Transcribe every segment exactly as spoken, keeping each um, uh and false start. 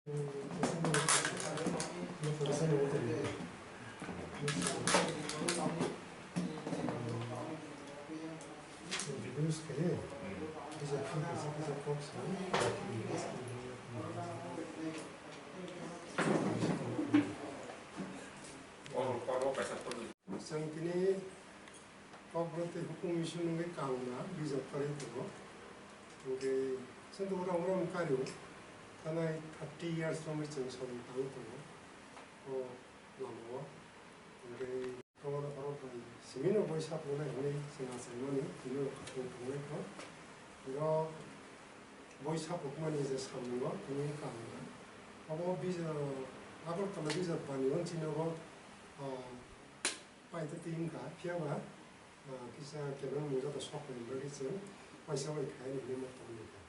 Chwng tini Kokborok tei hukum mission wngwi kangna bijap karwi tongo. Hwnkhe chwng oro oro wngkha rio, thanai thirty years romwi chwng samung tangwi tongo o lamao. Hwnkhe oro oro bai simino boi saprwnai hwnwi chwng achaimani, tini rok khatung tongnai kho. Iro boi saprwkmani je samungo tini kangna. Obo bijap, Agartala bijap bani o chini obo, ah, Paitwi twi wngkha, phiyaba, ah, kisa kebengmung joto sokni bagwi chwng waisa bai khai hinwi ma tongmani kha.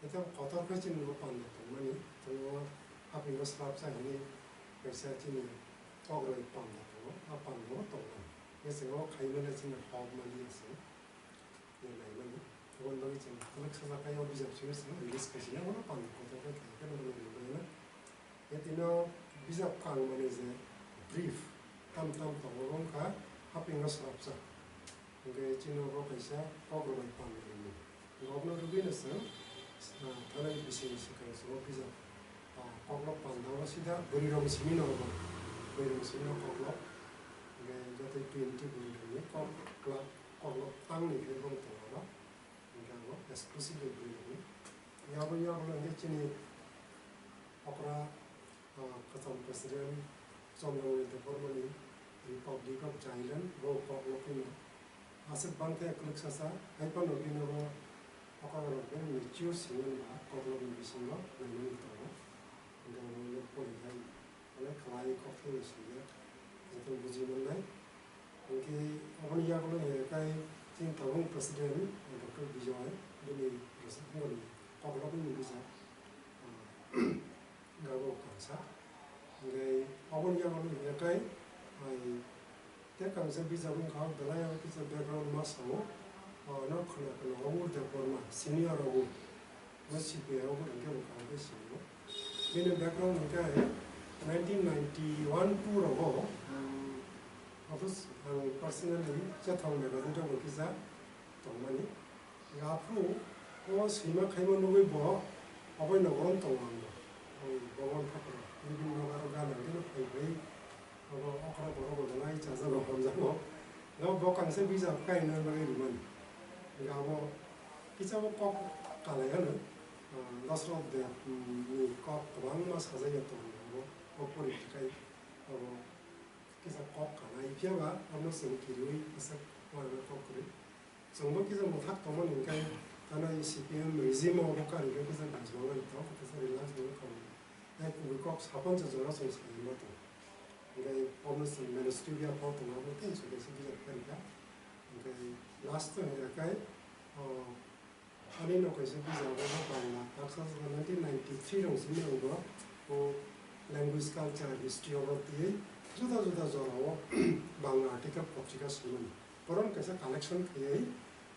Hwnkhe kotor khe chini bo panda tongmani, tei o hapingo swrapsa hinwi kaisa chini kokrwi panda tongo, a pandao tongmani. Hwnkhe chwng o khaimani chini hok mani se. Naimani. Aboni bagwi chwng kwlwksa jaga o bijap simi simi release khaisina, abono panda kotor khe khlai khe norok naimani. Tei tino bijap kangmani je brief tam tam tongo, wngkha hapingo swrapsa. Hwnkhe chini bo kaisa kokrok bai panda rimani. Hwnkhe obono rwgwino chwng, ah, thanai bisingni swkang chwng o bijap, ah, koklop panda o sida bwrwirokni simi no rwgo. Bwrwirokni simi no koklop. Hwnkhe joto twenty bwrwirokni kok-, koklop tangni khe bono tongo oro. Hwnkhe abo exclusively bwrwirokni. Yabo yagulo hwnkhe chini okra, ah, kwcham president Chandra Debbarmani Republic of Thailand bo koklopino aswk bangkhe kwlwksasa, hai phano bini bo okra rok bini mature simi wngba koklopni bisingo naimani tongo. Hwnkhe abo porinai. Onek khlai kok thani swijak, joto buji mannai. Hwnkhe aboni yagulo hwnkhe kai chini tabuk president Doctor Bijoy bini rwchapmani koklopni bijap, ah, gabo kangsa. Hwnkhe aboni yagulo hwnkhe kai, ai, Tei kangsa bijap wngkha, belai abo kisa background ma sao, o, no khwna khwna Obur Debbarma, senior Obur, no C P I Obur hwnkhe bo kaham khe sio. Bini background hwnkhe nineteen ninety-one two rogo, um, office ang personally Chethong Megodinto bo kisa tongmani. Aphuru o sima khaima nugwi bo obai nogoron tongo ang bo. Oi, Bhagwan Thakur, bini nogo aro gana gana phai phai, abo okra borok bo belai chajago, hamjago. Nga bo kangsa bijap kaina bagwi rimani. Nga abo kisa bo kok kalai ano, ah, Dasrath Deb, mm, ni kok kwbangma sajagya tongo abo, o pori kai abo kisa kok kanai. Phiya ba abo chwng kiriwi aswk uanama kok kwrwi. Chwngbo kisa mwthak tongmani hwnkhe, thanai C P M regime o bo karwi khe kisa bujima mani tongo, kisa relax bo tongmani. Tei kubui kok sapan se jora chwng sai ma tongo. Hwnkhe omo chwng mainstream ya pho tongo, abo tei chwng kaisa bijap khe rwkha. Hwnkhe last o hwnkhe, o, ani no kaisa bijap o Bangla, baksa nineteen ninety-three rong simi rong bo, o language, culture, history o twiwi juda juda jora o Bangla article potrika swimani. Bohrok kaisa collection khaiwi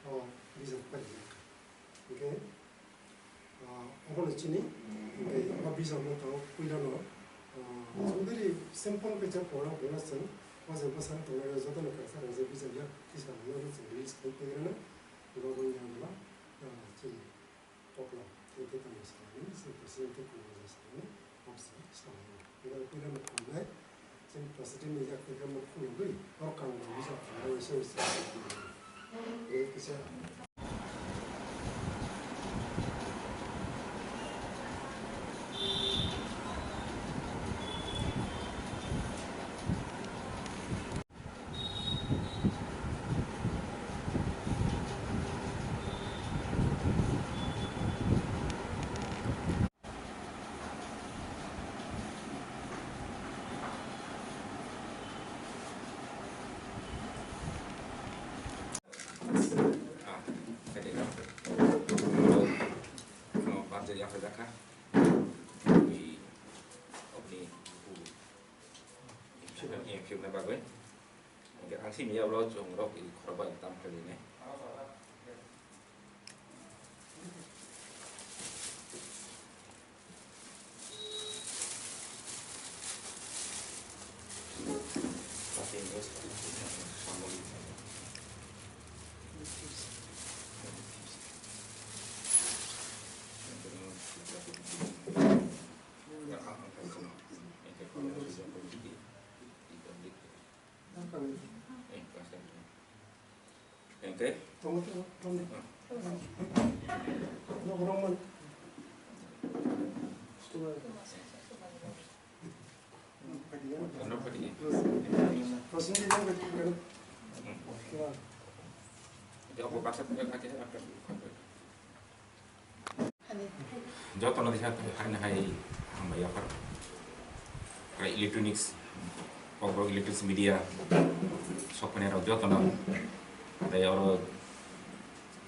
o bijap paijak. Hwnkhe, ah, obono chini, hwnkhe o bijapno tongo puilano, ah, chwng very simple kaisa pora hwnkhe chwng o je bwsano tongnai jotono kaisa rwjak bijap yak tisa hwnwi chwng release khai pairwno, hwnkhe obo wngya hwnba, ah, chini. Kokla, tei tei tamo salani, sini president tei kunu ja salani, moksa salani. Eba puila no khamnai, sini president ni yak tei kamo khulugwi, or kang rok bisa khamnai, sini salani. Eba kisa. Ah, kati ka. Oh, panjari yang sedaka. Di, oh, ni, uh. Yang, yang, yang, bagwi. Hwnkhe ang simi ya ulo chwng rok i khorokbai tam khlainai. Engke? Jotono dikha haino hai hambai yaphar. Tei electronics, Kokborok electronics media, sokphainairok jotono. Tei oro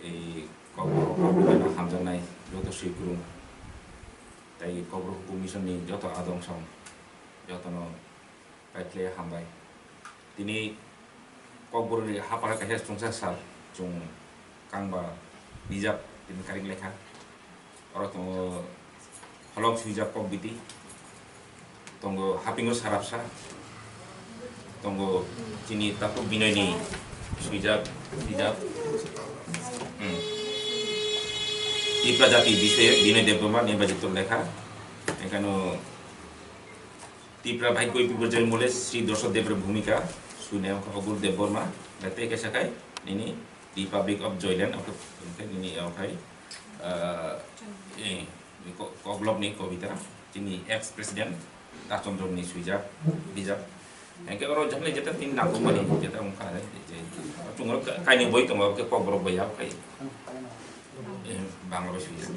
ei Kokborok hamjaknai joto swi kwrwng. Tei Kokborok hukum missionni joto adong song jotono. Kaitle hambai. Tini Kokborokni hapara kaisa chwngsa sal, chwng kangba bijap tini karing lekha. Oro tongo holok swijak kok biti, tongo hapingo sarapsa, tongo chini takhuk Binoyni swijak bijap. Hmm. Tipra jati bisoye Binoy Debbarma ni baji lekha. Engkano Tipra Bhagyo Biparjoy Mole Sri Dorso Debra Bhumika, sune wngkha Ogur Debbarma, tei kaisa khai nini Republic of Joyland, oke, oke, nini okai, eh, eh, ko-, Koklopni kobita, chini ex president Dachandromni swijak, bijak. Engke oro jakle jeta tin nangkukmani, jeta wngkha, je, chungo ka-, kaini boi tongo, oke, Kokborok boi ya, oke. Eh, Bangla bai swijak.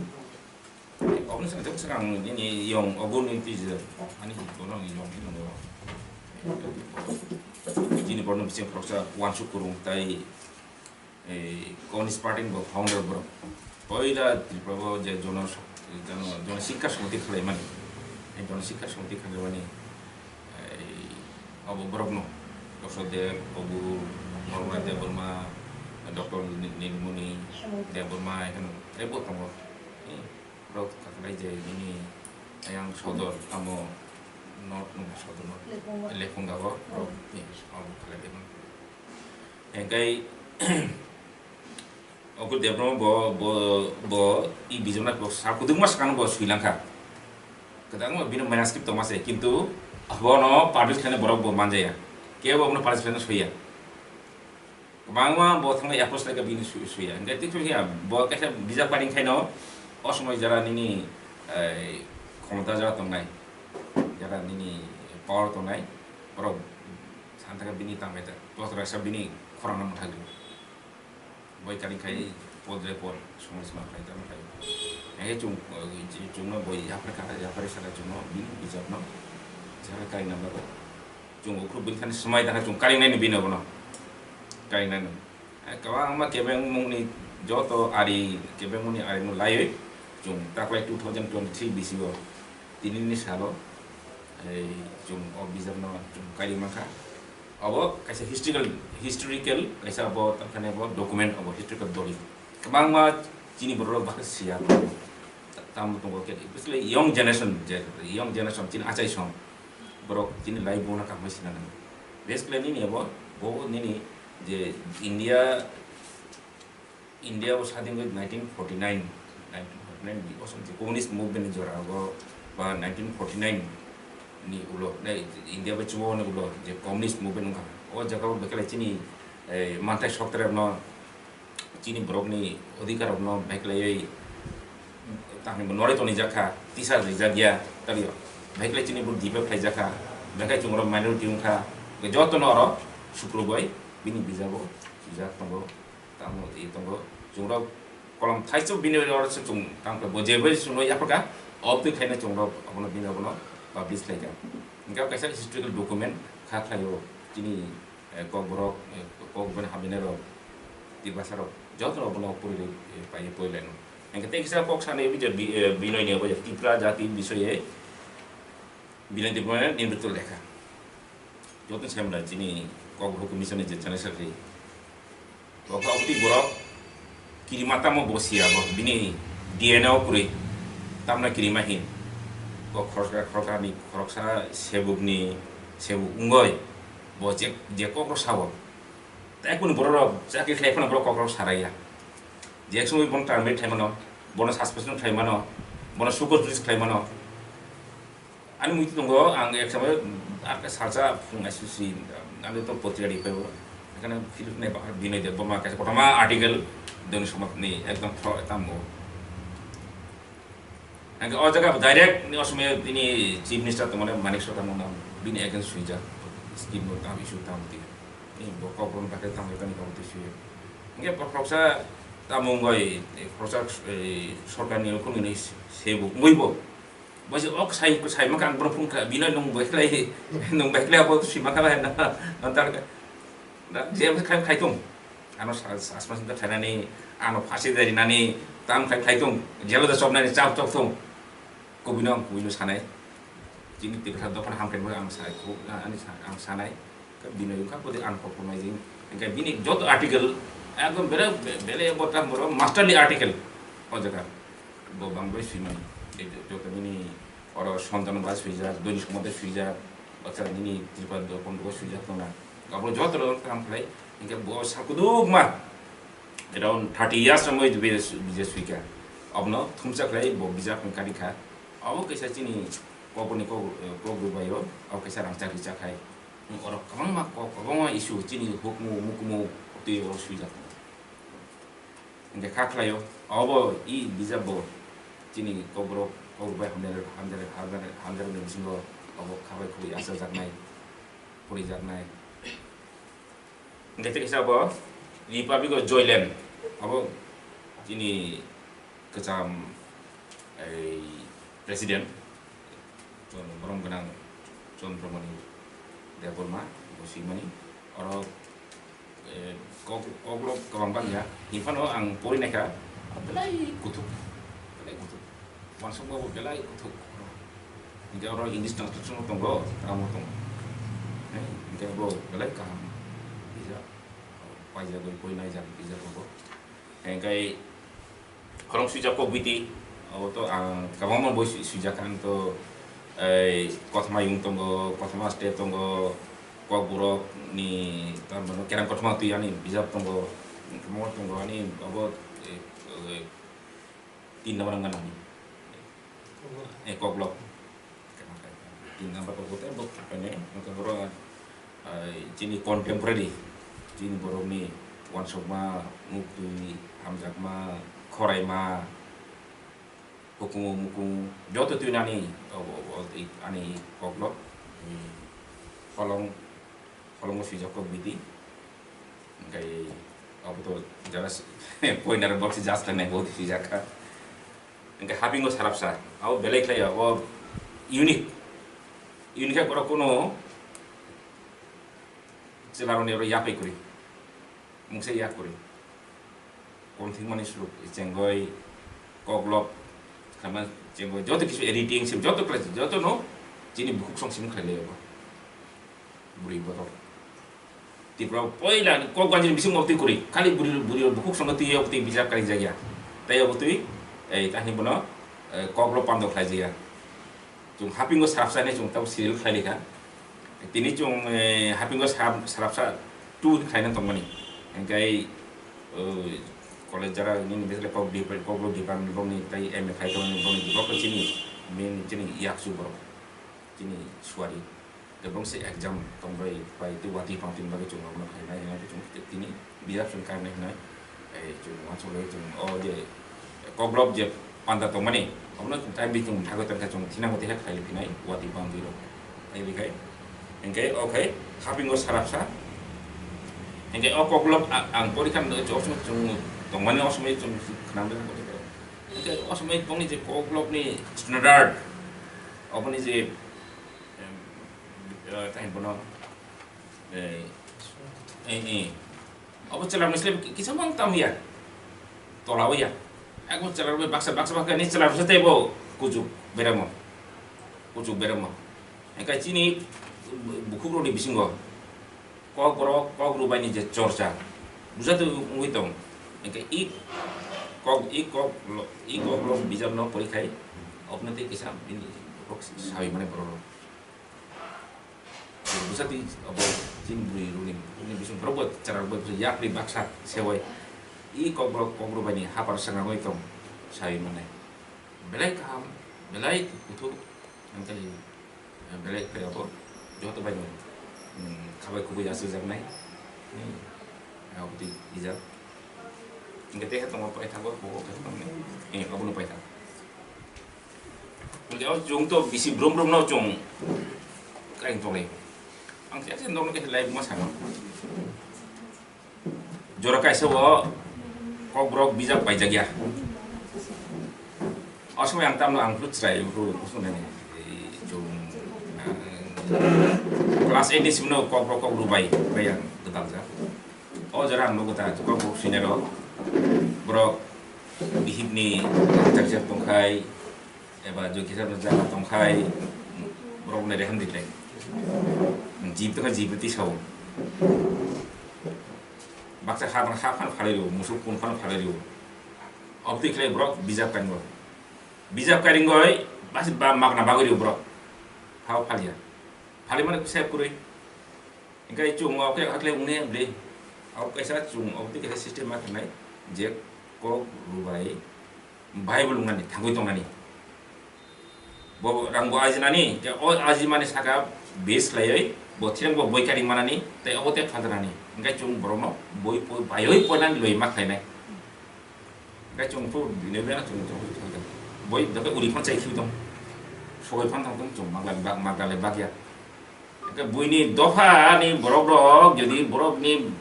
Oboni sakhe sakhe ang nini yong obo ni twijak. Ani bono ni yong ni nongo. Chini borno bising khoroksa Wansuk Kurung tai, eh, Communist Party ni bo founder borok. Poila Tripura o je jono, jono, jono sikha samiti khlaimani. Ei jono sikha samiti khlaimani. Ei, abo borokno, Dosodeb, Ogur, Normala Debbarma, Doctor Ni-, Nilmoni Debbarma, ekheno teibo tongo. Ei, borok kakhwlai je nini ayang sodor, tamo North no sodor no, Lephunga. Lephunga o borok, ei, abo khlai de. Hingkai, Okur Debbarma bo, bo, bo, i bijomna bo sa kudukma swkang bo swilang kha. Kwbangma bini manuscript tongma se, kintu bono publish khlaina borok bo manjaya. Kebo bono publish khlaina soya. Kwbangma bo thangna approach khlaika bini su-, suya. Hingke twi thung ya, bo kaisa bijap paring khaino, o somoi jara nini, eh, khomota jara tongnai, jara nini power tongnai, borok santa khe bini tangbai ta, bothra sa bini khorang no mwthagwi. Boi kani khai pod re pod, somoi sima khai tamo khai. Hingke chung, eh, chungno boi yapri kha, yapri sana chungno bini bijapno, jara kai number. Chwng ukhuk bini thani swmai da khe chwng karingnai ni bini abono. Karingnai no. Eh, kwbangma kebengmung ni joto ari, kebengmung ni ari no laiwi chwng taklai two thousand twenty-three bisi o tini ni salo, eh, chwng o bijap no chwng kari mankha. Abo kaisa historical, historical kaisa abo tamkhani abo document abo historical doli. Kwbangma chini borok rok bakhe siya. Tamo tongo khe, especially young generation, je young generation chini achai song. Borok chini life bo no kaham sinai nang. Basically nini abo, bo nini je India, India o sadin nineteen forty-nine, nineteen forty-nine ni osomje communist movement ni jora go ba nineteen forty-nine ni ulo, nai India bai chumo ni ulo je communist movement wngkha. O jaga o bekele chini, eh, mantai soktre no chini borokni odhikar rokno baiklaiwi tangwi bo norwi tongwi jakha, tisa rijak ya, tari baiklai chini bo debate khlai jakha, baiklai chwng oro minority wngkha, jotono oro sukrubwi bini bijabo swijak tongo, tamo twi tongo, chwng rok kolom thaichuk bini oro se chwng tangkha, bo jebo chwngno yapharkha, obtwi khaina chwng rok abono bini abono publish khlaikha, hwnkhe kaisa historical document kha khlaio chini. Eh, Kokborok, eh, Kokborok hamjinai rok, Tiprasa rok, joto rok bono puri, eh, pai, puri lai no. Hingke tei kisa kok sani video bi-, eh, Binoy ni obo je Tipra jati bisoye Binoy Debbarma ni nirmito lekha. Joto semla chini Kokborok commission ni je channel secretary. Bo kha obti borok kirima tamo bo siya bo bini D N A o kwrwi tamna kirima hin. Bo khoroksa, khoroksa ni, khoroksa sebuk ni, sebuk ungoi. Bo je, je kok rok sao, tai kunu borok rok chakri khlai phano borok kok rok saraiya. Je ek somoi bono terminate khlai mano, bono suspension khlai mano, bono sukos release khlai mano. Ani muitu tongo, ang ek somoi ar salsa phung aisi si, ani to potrika ri phaibo. Ekhane philip nai bahar Binoy Debbarma kaisa kotorma article doni somat ni ekdom thro tamo. Ang o jaga direct ni osomoi bini chief minister tongmani Manik Saha tamo bini against suijak, scheme no tam issue tam ti. Ni bo kok rom pakai tam kani kok ti suiya. Hingke bo khoroksa tamo wngoi, khoroksa, eh, sorkar ni khung ni sebo wngoi bo. Bo je ok sai, sai maka ang bono phung kha, bino nung bai khlai, nung bai khlai abo sui maka bai na, antar ka. Da, je khai, khai tung. Ano sa, sa, asma sinta khlainani, ano phasi dari nani, tam khai, khai tung. Jelo da chop nani, chap chop tung. Kubino ang kubino sanai. Chini tikha dophano hamkhe ang sai, khu, ani sa, ang sanai. Bini wngkha pwtwi ang kok phunaijing. Hingkhe bini joto article ekdom bele, bele bo tam borok masterly article o jaga. Bo bangbai swimani. Ei joto bini oro Santana bai swijak, Doni Sumate swijak, bacha nini Tripura Dorpon bo swijak tongna. Abo joto rok kam khlai, hingkhe bo sakudukma around thirty years romwi bijak swika. Abono thumsa khlai bo bijak wngkha rikha. Abo kaisa chini kokni kok, kok rwbaio, abo kaisa rangchak rijak hai. Oro kwbangma kok, kwbangma issue chini hukmu, mukmu twi oro swijak. Hingke kha khlaio, obo i bijap bo chini kokborok, kokborok bai hamjak, hamjak, hamjak, hamjakni bisingo obo kha bai khobwi achajaknai, porijaknai. Hingke tei kisa bo Republic of Joyland, obo chini kwcham, ei, president, chon-, borom gwnang Chondramani Debbarma, bo swimani. Oro, eh, kok-, koklok kwbang bangya. Hinphano ang pori naikha, belai kuthuk, belai kuthuk. Wansukma bo belai kuthuk. Hingke oro English translation tongo, tamo tongo. Eh, hingke bo belai kaham. Bijak, paijagwi pori naijak, bijak bo. Hingke khorang swijak kok biti, abo to ang kwbangma boi swi-, swijak ang to, ei, Kothoma Yung tongo, Kothoma Step tongo, Kokborok ni, tamo Kerang Kothoma twi ani bijap tongo, kwbangma tongo ani abo, eh, eh, tin number wngkha nani. Eh, Koklop. Tin number kok hote bo khapainai, hingke oro, ah, chini contemporary, chini borokni wansukma, muktwi, hamjakma, khoraima, hukumu mukumu, joto twi nani, o, o, o, i, ani koklop, i, kolong, kolongo swijak kok biti. Hingke abo to jara si-, pointer box si just nai bo swijak kha. Hingke hapingo sarapsa, abo belai khlai abo unique. Unique khe borok kuno chwlaroni oro yapai kwrwi, mungsa yak kwrwi. Konthikmani suluk chengoi, koklop, khama chengoi, joto kisu editing sim, joto khlai, joto no chini bukhuk song sim khlai lai abo. Bwrwi borok. Tripura o poila ni kok ganjini bising motwi kwrwi. Khali bwrwi, bwrwi rok bukhuk songno twi yok twi bijap kari jakya. Tei obo twi, ei, tahini bono, eh, koklo pando khlai jakya. Chwng hapingo sarapsa hinwi chwng tabuk serial khlai likha. Tini chwng, eh, hapingo sarap-, sarapsa two khlaina tongmani. Hingkai, oh, college jara nini bisle kok depart-, koklo department rokni tei M A khlai tongmani rokni borok chini main chini yakchu borok. Chini suari. Tei bong se exam tongbai pai tei watwi pang tini bagwi chwng abono khainai hinwi chwng tini bijap chwng karnai hinwi, eh, chwng uansukgwi chwng o je koklop je panda tongmani, abono chwng time bi chwng thagwi tongkha chwng thina motwi khe khlai phinai watwi pang twi rok. Tei bikhai hinkhe o khai hapingo sarapsa hinkhe o koklop a-, ang porikha chwng tongmani o somoi chwng khnang hinkhe o somoi bongni je koklopni standard oboni je Em, eh, tei bono, eh, eh, eh. Obo chwla mwisle ki-, kisa mang tam ya. Tola o ya. Ego chwla bai baksa, baksa, baksa ni chwla mwisle tei bo kuchuk beremo. Kuchuk beremo. Engkai chini bukhuk rokni bisingo Kokborok, Kokgrubaini je chorcha, bujatwi wngwi tong, hingke i kok, i kok, i koklok bijapno porikhai, obwno tei kisa bini borok sawi mani borok rok. Bujatwi abo Chini bwrwi rukni, rukni bising borok bo chwra rok bai yakri baksa sewai. I kokborok kokborok bai ni hapar swnamwi tong sai mane. Belai kaham, belai kuthuk, ang kali, eh, belai khe abo joto bai ni, hmm, khabai kubui aswk jaknai. Hmm. Abo twi ijak. Hingke tei khe tongo paithago, bo khe tongo. Eh, abono paithak. Hingke o chwng to bisi brum brum no chwng kain tonglai. Ang khe nokno khe live ma sano. Jora kaisa o kokborok bijap paijak ya. O somoi ang tamno ang phuru chwrai phuru kusunani. Ei chwng, ah, class eight ni simi no kokborok kokborok bai, bai ang gwdal jak. O jora ang nugo ta, kokborok senior rok, borok bihik ni architecture tongkhai, eba jokisa no jaga tongkhai, borok nai reham diklai. Jib tongkhai, jib twi sao. Baksa ha tong ha phan phalai rio, musuk kun phan phalai rio. Obtwi khlai borok bijap kaingo. Bijap kaingo, bas ba magna bagwi rio borok. Phao phalia. Phali mane kusai kurui. Hingke chwng o khe hakle wngnai bwle. Abo kaisa chwng obtwi kaisa system ma khnai je kok rubai Bible wngnani thangwi tongnani. Bo rang bo ajinani, je o ajimani saka base khlaiwi bo thirang bo boi kari manani tei obo tei phaltanani. Hingke chwng borokno boi po-, baiwi poinani loi ma khlainai. Hingke chwng phuru bini bini chwng, chwng, chwng, chwng. Boi doke uri phano chai khibi tong. Sogoi phano tong tong chwng magla bak, magla le bakya. Hingke buini dopha ni borok rok, jodi borok ni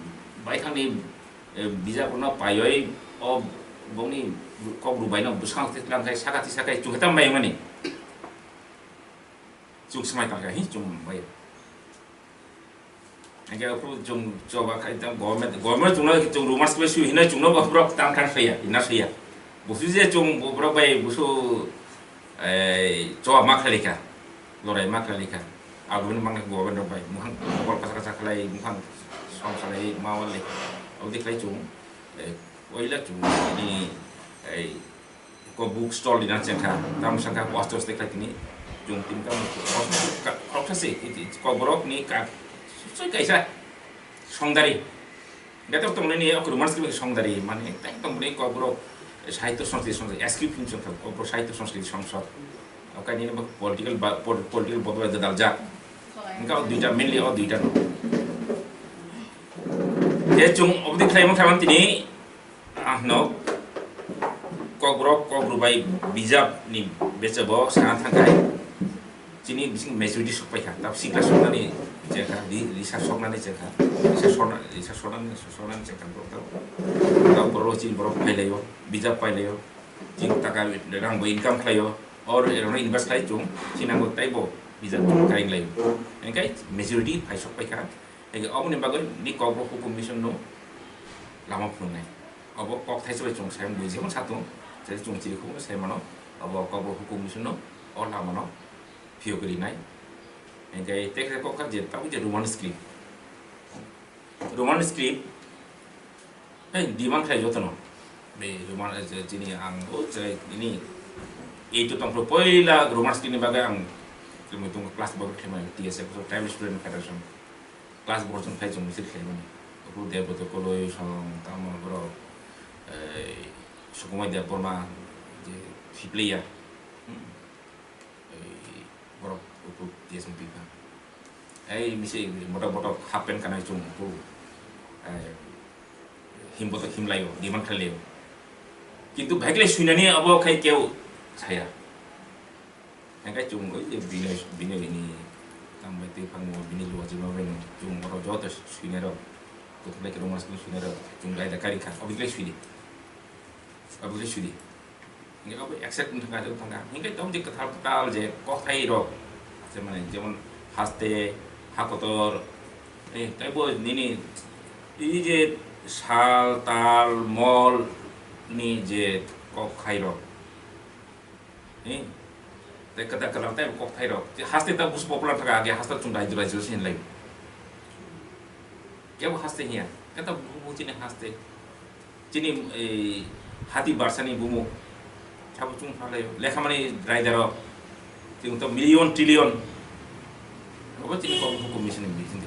baithang ni, eh, bijap rok no paioi, o bokni kok rubai no bwskang twi tlang khai, saka twi sakai chwng hetam bai mani. Chwng swmai tang kha, hi chwng bai. Hingke aphuru chwng choba khai tang government, government chwngno chwng rumors bai sui hinai chwngno bo borok tang kha soya, hina soya. Busu je chwng bo borok bai busu, eh, choba ma khlai kha, lorai ma khlai kha. Argument mang government rok bai, mukhang bokol kasa kasa khlai, mukhang som salai ma wale. Abo de khlai chwng, eh, oila chwng ni, eh, Ko book stall dina chengkha, tamo saka post office khlai tini, chwng tini tamo post office ka-, khoroksa se, iti, kokborok ni ka-, soi kaisa songdari. Gator tong nini ok roman script songdari, mane, tai tong ni kokborok sahitya songskriti songsad, S Q P ni chengkha, kokborok sahitya songskriti songsad. Okai nini bo political ba, pol-, political bodol daljak. Engka o duita, mainly o duita no. Te chwng obdi khlai mangkha tini, Ahno kokborok, kokborok bai bijap ni bechebo sana thangkhai chini bising majority sokpaikha, tap sikla soknani chengkha, ri-, risa soknani chengkha, risa sokna-, risa soknani, soknani chengkha borok tamo. Tamo borok chini borok phailaio, bijap phailaio, chini taka rang bo income khlaio, or erokno invest khlai chung, chini nango taibo bijap chung karing laio. Engkai majority phai sokpaikha. Eke oboni bagwi ni kokborok hukum mission no lama phunuknai. Obo kok thaisa bai chwng sai mung jemon satung, sai chwng chiri khum sai mano, obo kokborok hukum mission no o lama no phiyok rinai. Engkai tekhe kok kha je tabuk je Roman script. Roman script, hey, demand khlai jotono. Be Roman, eh, je chini ang o je ini eight to tongphuru poila Roman script ni bagwi ang tongmung class bo khlai mani T S F, Tribal Student Federation. Class borok chwng phai chwng misil khlaimani. Ophuru Debroto Koloi song tamo borok, eh, Sukumai Debbarma je Sipliya. Hmm. Eh, borok ophuru T S M P pha. Ei misi botok botok half pant kanai chwng ophuru. Eh, him botok him laio, demand khlai laio. Kintu bhai khlai suinani abo khai keu saya. Hingke chwng oi je bini, bini, bini tamo bai twi phangmo bini luwa chwngma bai no chwng oro joto swinai rok, kuthuk lai kwrwngma swinai rok chwng bai da kari kha, obo bai sui di, obo bai sui di. Hingke obo accept wng thangkha, wng thangkha. Hingke tamo je kwtal kwtal je kokthai rok, je mane jemon haste, ha kotor, eh, tei bo nini, i je sal, tal, mol ni je kokthai rok, Hi. Tei kwtal kwtal tei kokthai rok. Tei haste ta busu popular thaka age haste chwng raiju raiju se hinlai. Kebo haste hiya. Kata bubu chini haste. Chini, eh, hati barsani bumu. Sabo chwng phalai. Lekhamani raida rok. Chwng to million trillion. Obo chini kok buku commission ni meeting.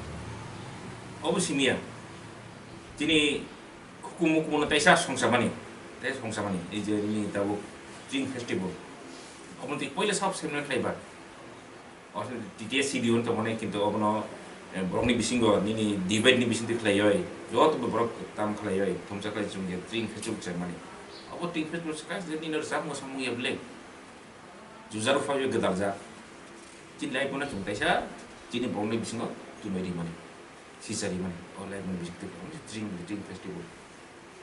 Obo simiya. Chini hukumu hukumu no taisa songsamani, taisa songsamani, ei je nini tabuk Chring festival. Obo twi poila sab semna khlaiba. O T T S C D O tongmani kintu obono, eh, borokni bisingo nini debate ni bisingtwi khlaioi, joto bo borok tam khlaioi, thumsa khlai chwng je Chring festival chaimani. Obo Chring festival swkang je nini rwchapmung samung ya bwle. Jujaro phaiwi gwdalja. Chini life bono chwng kaisa chini borokni bisingo tunwi rimani, sisa rimani. O life bono bising twi Chring, Chring festival.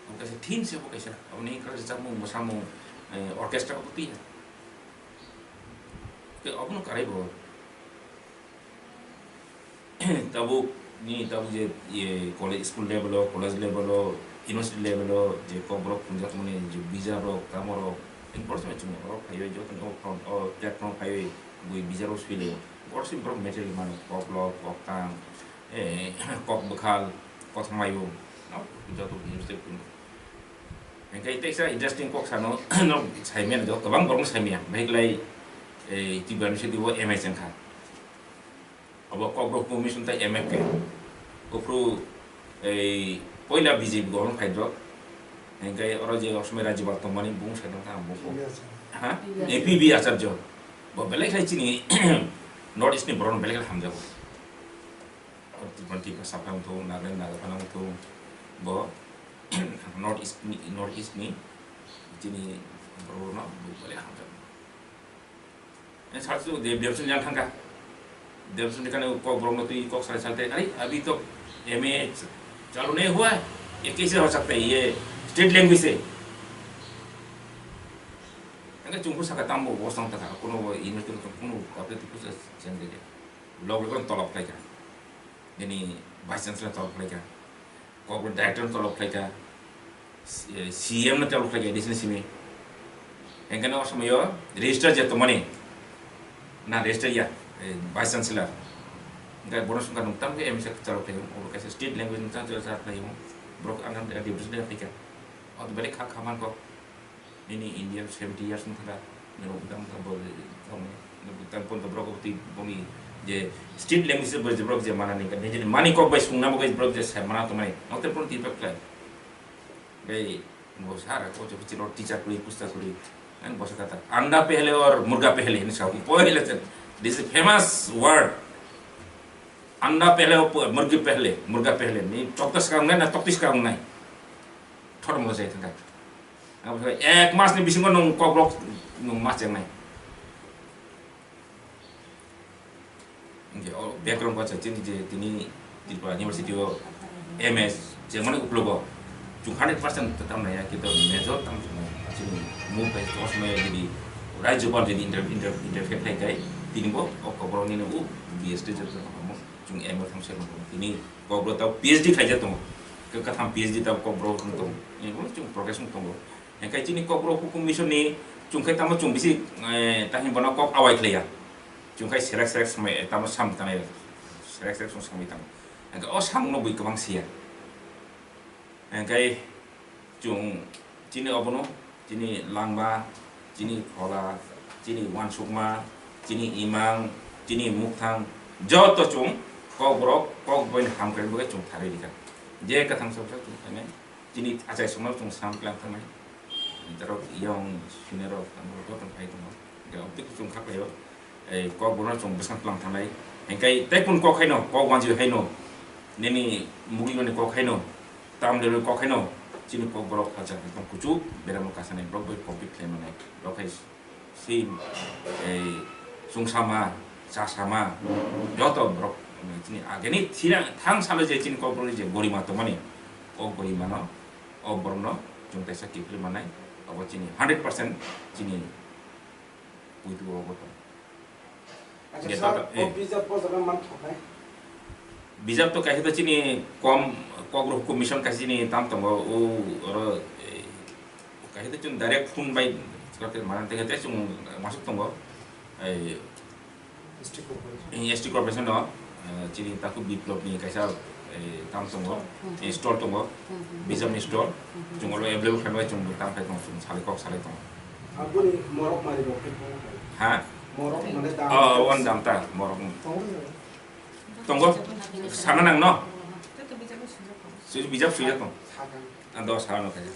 Omo kaisa theme se bo kaisa. Aboni wngkha rwchapmung, mwsamung, eh, orchestra bo twiya. Tei obono karwi bo. Tabuk ni tabuk je, ye, college, school level o, college level o, university level o je kokborok phunjakmani je bijaprok, tamorok, borok se chwng oro phaiwi joto ni o front, o platform phaiwi bui bijaprok sui laio. Borok se borok material mano, koklop, koktang, eh, kok bwkhal, kothoma mayung, no? Joto university phungo. Hingke teisa interesting kok sano, no, saimanya jo, kwbang borok saimanya. Bahai kwlai, eh, Tripura ni sidi o M S wngkha. Obo Kokborok Commission tei M F K. Uphuru ei poila B J P government phaidrok. Hingke oro je osomai Rajyabal tongmani bung sai tongkha ang bung. P B Acharya. Ha? P B Acharya. Eh, P B Acharya. Bo belai khai chini North East ni borok belai khai hamjago. Tripura, Tripura saphang thung, Nagaland, Nagaphang thung. Bo North East ni, North East ni chini borok no belai hamjago. Eh, sal chu de Debson jang thangka. Debson de kane kok borok no twi kok sai salte, "Are, abhi to M A ch-, chalu nahi hua hai, ye kaise ho sakta hai, ye state language hai." Hingke chungkhu saka tambo bosong taka, kuno bo university kuno kape tu kusa chen de. Log log tolok khlaika. Nini Vice Chancellor tolok khlaika, Kokborok Director tolok khlaika, C-, C M no tolok khlaika, additional simi. Hingke no somoi o register je tongmani, na register ya, eh, Vice Chancellor. Hingke bono songkha nung tamo khe M S tolok khlaio, obo kaisa state language nung tamo khe tolok khlaio, borok ang deputation khlaika. O to belai kha kha man kok. Nini India seventy years wngkha da, nini wngkha wngkha bo, wngkha wngkha, nini wngkha wngkha borok twi boni je street language bo je borok je manani ka, nini mani kok bai sungna bo borok je sai mana tongmani, nokte pon twi pek khlai. Bai bo sara ko je chiro teacher kuri, pusta kuri, ang bosa kata, "Anda pehle aur murga pehle," hinwi sa, poila chen, this is famous word, "Anda pehle aur pu-, murgi pehle, murga pehle," ni tokta swkang nai na tokti swkang nai, thor mo jai thangka. Abo khe ek mas ni bisingo nwng kokborok nwng ma chengnai. Hingke o background kaisa chini je tini Tripura University o M S chengmani uklogo chwng hundred percent tam naiya, kintu major tam chini move bai chosmai jodi Rajyabal jodi inter-, inter-, interfere khai khai tini bo o kokborok nini o B S T je chwng M A thang se tini kokborok ta P H D khaijak tongo, katham P H D ta kokborok thang tongo, ini bo chwng progress wng tongo. Hingke chini kokborok hukum mission ni chwng khe tamo chwng bisi, eh, tahini bono kok awai khlaiya. Chwng khe selek selek samai, eh, tamo sam tanai, selek selek chwng samai tamo. Hingke o samung no bui kwbang siya. Hingke chwng chini obono, chini langma, chini phola, chini uansukma, chini imang, chini mukthang, joto chwng kokborok, kokborok ni hamkrai bagwi chwng tharwi rikha. Je kwthang sabsa chwng khainai. Chini achai songno chwng sam klang thangnai. Borok yong senior rok tamo joto phai tongo. Hingke obotwi chwng kha khlaio. Ei kok bono chwng bwskang tlang thangnai. Hingke tei kun kok haino, kok wanjwi haino. Nini mugwi mani kok haino. Tam level kok haino. Chini kok borok hacha ekdom kuchuk beramo kasanai borok bai compete khlai manai. Borok hai si, ei, chwngsama, chasama, joto borok, chini ageni thina-, thang salo je chini kokborokni je gorima tongmani, o gorimano, o borokno chwng kaisa kiphilwi mannai, obo chini hundred percent chini puitu obo tong. Acha, je sir, tata, o eh. Bijap o jaga man thoknai? Bijap to kaisa to chini kom, kokborok commission kaisa chini tam tongo, o oro, eh, kaisa to chini direct phone bai, mana tengke tei chwng masuk tongo, eh, District corporation. Chini S T corporation no, eh, chini takhuk Biplop ni kaisa, eh, tam tongo, eh, store tongo, bijap ni store, chwng oro available khlai bai chwng tam khai tongo, chwng salai kok salai tongo. Aboni morok mari rok khe tongo. Ha? Morok mane dam. Oh, wan dam ta, morok. Tongo? Tongo? Sana nang no? Sui bijak sui jak tong. Ang dos ha no kaya.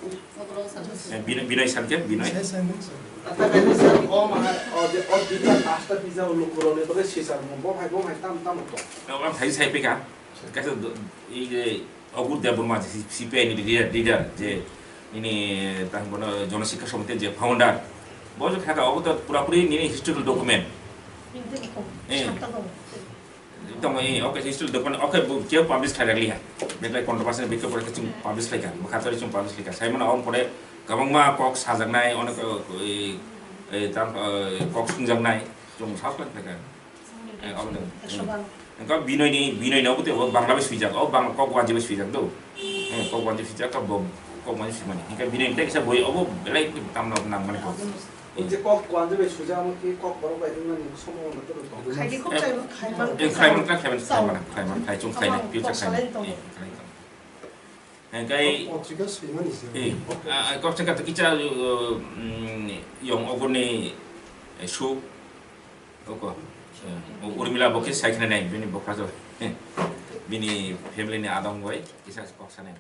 Eh, Binoy, Binoy san khe, Binoy. Sai sai mung sai. Ata kaya sir, o maha, o je, o dita pasta pizza o lukuroni bagwi sisar mo, bo hai, bo hai tam, tam to. Ang thai sai pika. Kaisa do, i je, Agur Debbarma je, C P I ni leader, leader je, ini tang bono Jana Sikha Samiti je founder. Bo je khata, obo to pura puri nini historical document. Eh. Tamo, eh, okay, history document, okay, bo kebo publish khlai rwliya. Beklai controversy, bekhe pore khe chwng publish khlaikha, bwkha chari chwng publish khlaikha. Saimano, aboni pore kwbangma kok sajaknai, onek, eh, eh, tam, eh, kok swngjaknai, chwng sab khlai khlaikha. Eh, aboni, eh. Engkha Binoy ni, Binoy ni obo tei obo Bangla bai swijak, obo Bangla kok wanjwi bai swijak do. Eh, kok wanjwi swijak, kok bo, kok wanjwi swimani. Engkha Binoy ni tei kisa boi obo belai tam nang, nang mani kok. O je kok wanjwi bai swijak, amo ki kok borok bai wngmani somo wngma tei bo tong. Khai khe kok chai, khai man, eh, khai man, khai man, khai man, khai man, khai chung khai na, future khai na. Eh, khai na. Hingkai, potrika swimani se. Eh, ah, ah, kok chaka to kicha, uh, mm, yong ogoni, eh, su, oko, eh, Urmila bo khe sai khna nai, bini bokha jo. Eh, bini family ni adong bai, kisa kok sanai.